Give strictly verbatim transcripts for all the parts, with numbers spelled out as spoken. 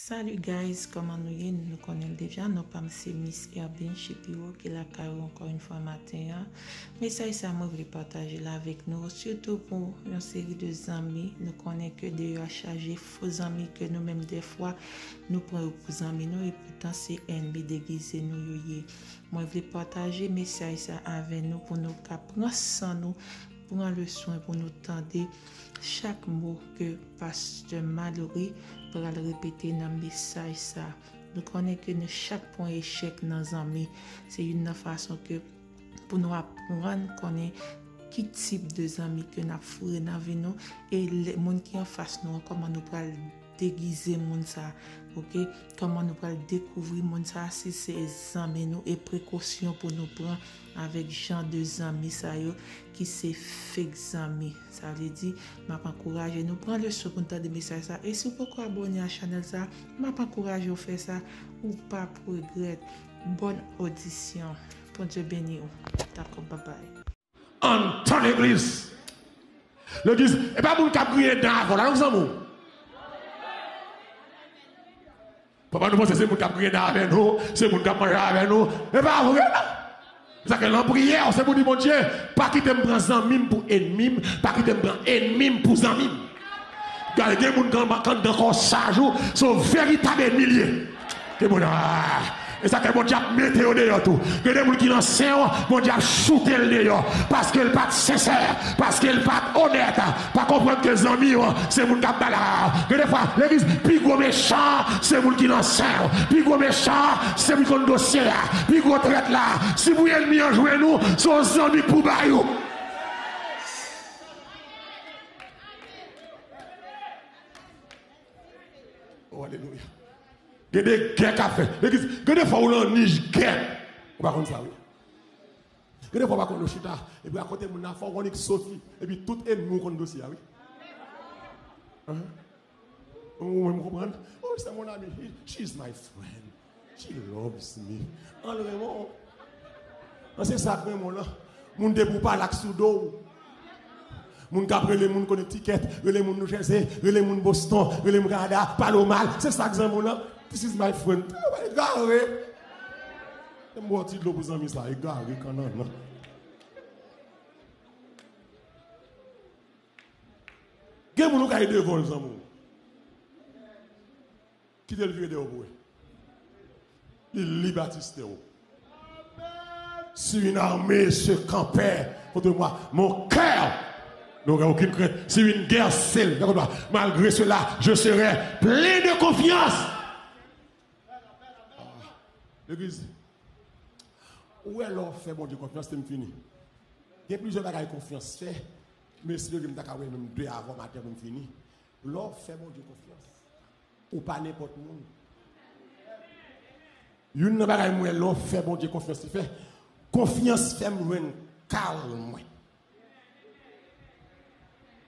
Salut guys, kòman nou ye? Nou konnen l deja, non pa m se Miss Herbine Shapiro ki lakay ou ankò yon fwa maten an. Mesaj sa mwen vle pataje l avèk nou, sitou pou yon seri de zanmi. Nou konnen ke deyò a chaje fo zanmi ke nou menm dèfwa nou pran yo pou zanmi nou, e poutan se ènmi degize nou yo ye. Mwen vle pataje mesaj sa avè nou pou nou ka pran san nou, pran le swen pou nou tande chak mo ke pastè Malory pral repete nan mesaj sa. Nou konnen ke nou chak pran echèk nan zanmi. Se youn nan fason ke pou nou aprann konnen ki tip de zanmi ke n ap foure nan vi nou, e lè, moun ki anfas nou an, kòman nou pral degize moun sa, oke? Kòman nou pral dekouvri moun sa, si se zanmi nou, e prekosyon pou nou pran avèk jan de zanmi sa yo ki se fake zanmi. Sa vle di, m ap ankouraje nou pran leson pou n tande mesaj sa. E si w poko abòne a chanèl sa, m ap ankouraje w fè sa. Ou p ap regrèt. Bòn odisyon. Bondye beni w. Dakò, babay. Antan legliz. Legliz, e pa moun k ap griyen dan avè w la, non, zanmi w. Papa, nou panse se moun k ap griyen dan avè nou, se moun k ap manje avè nou. E pa vre, non. Sa ke lan priyè, se pou di, Bondye, pa kite m pran zanmi m pou ènmi m, pa kite m pran ènmi m pou zanmi m. Gade, gen moun k anndan kò w chak jou, se yon veritab ènmi l ye. Gen moun, ah, e sa ke Bondye ap mete yo deyò tou. Gen de moun ki nan sen w, Bondye ap choute l deyò. Paske l pa t sensè, paske l pa t onèt. Pa konprann ke zanmi w se moun k ap ba la. Gen de fwa, legliz, pi gwo mechan se moun ki nan sen w. Pi gwo mechan se moun ki konn dosye a. Pi gwo trèt la, si pou ènmi an jwenn ou, se yon zanmi k pou bay ou. Oh, alelouya. Gen de gè k ap fèt. Legliz, gen de fwa ou nan nich gè. Ou pa konn sa, wi. Gen de fwa ou pa konn ou chita. Epi akote moun nan fò ou konn ki soti. Epi tout ènmi ou konn dosye a, wi. Hein? Ou menm konprann? Oh, c'est mon ami. He, she's my friend. She loves me. An l renmen w. An se sa k renmen w lan. Moun depi w pale ak sou do w. Moun k ap rele moun Connecticut, rele moun New Jersey, rele moun Boston, rele moun Canada, pale w mal. Se sa k zanmi w lan. This is my friend. Egare. Fè m ba w ti dlo pou zanmi sa. Egare kannannan. Gen moun ou kay devan l zanmi w. Kite l vire dèyè w pou wè. Li li batistè w. Si une armée se campait contre moi, mon cœur n'aurait aucune crainte. Si une guerre s'élève contre moi, malgré cela, je serai plein de confiance. Legliz, ou wè lè w fè Bondye konfyans, te m fini. Gen plizyè bagay konfyans fè, m espere m ta ka wè menm de avan maten pou m fini. Lè w fè Bondye konfyans, ou pa nenpòt moun. Youn nan bagay m wè lè w fè Bondye konfyans li fè, konfyans fè m jwenn kalm mwen.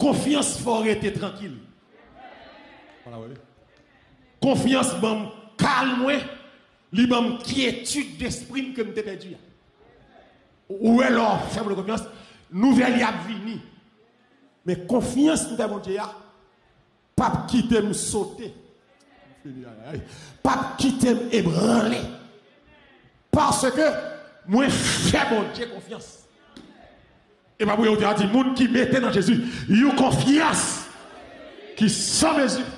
Konfyans fè w rete trankil. Konfyans ban m kalm mwen, li ban m kyetid despri m ke m te pèdi a. Ou wè lè w fè Bondye konfyans, nouvèl y ap vini. Men konfyans m fè Bondye a, p ap kite m sote. P ap kite m ebranle. Paske mwen fè Bondye konfyans. E pa pou yo te di, moun ki mete nan Jezi yon konfyans ki san mezi,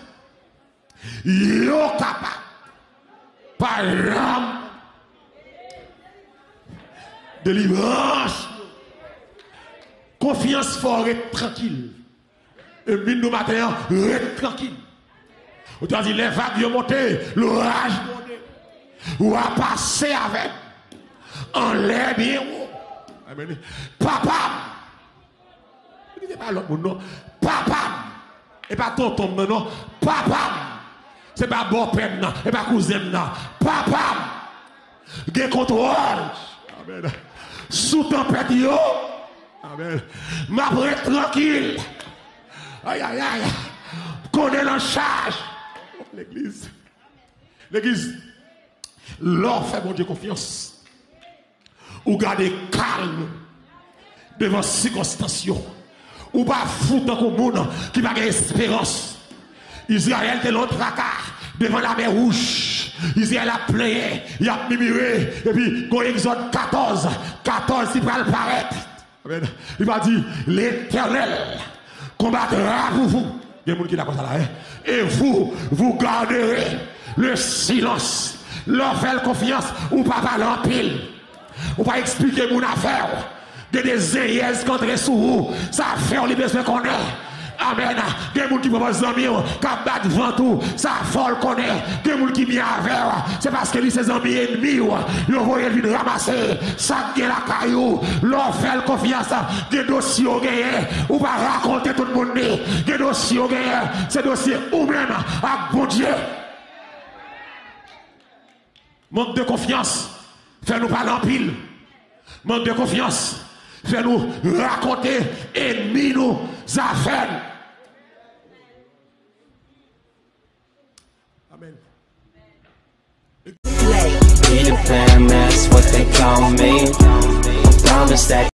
yo kapab pa janm delivrans. Konfyans fè w ret trankil. E m vin di w maten an, ret trankil. Ou ta di, lè vag yo monte, loraj monte, w a pase avè m anlè byen wo. Amèn. Papa m, li se pa lòt moun non. Papa m, e pa tonton m nan non. Papa m, se pa bòpè m nan, e pa kouzen m nan. Papa m, gen kontwòl. Amèn. Sou tanpèt yo. Amèn. M ap ret trankil. Ayayay. Konnen nan chaj. Legliz. Legliz. Lè w fè Bondye konfyans, ou gade kalm devan sikonstans yo. Ou pa fou tankou moun ki pa gen esperans. Izrayèl te nan traka, Devan lamè wouj, Izrayèl ap plenyen, y ap mimire, epi gon Egzòd katòz, katòz ki pral parèt. Amèn. Li va di, L'Éternel combattra pour vous. Gen moun ki dakò sa la, hein? Et vous, vous garderez le silence. Lè w fè l konfyans, ou pa pale anpil. Ou pa eksplike moun afè w. Gen de zenyèz k antre sou ou. Sa afè w li bezwen konnen. Amèn. Gen moun ki pran zanmi w, k ap bat vant ou. Sa fò l konnen. Gen moun ki byen avè w. Se paske li se zanmi ènmi w. Yo voye l vin ranmase sa k gen lakay ou. Lè w fè l konfyans, gen dosye w genyen. Ou pa rakonte tout moun li. Gen dosye w genyen. Se dosye ou menm ak Bondye. Mank de konfyans fè nou pale anpil. Mank de konfyans fè nou rakonte ènmi nou zafè n. Amèn. Peter Pan, that's what they call me. I promise that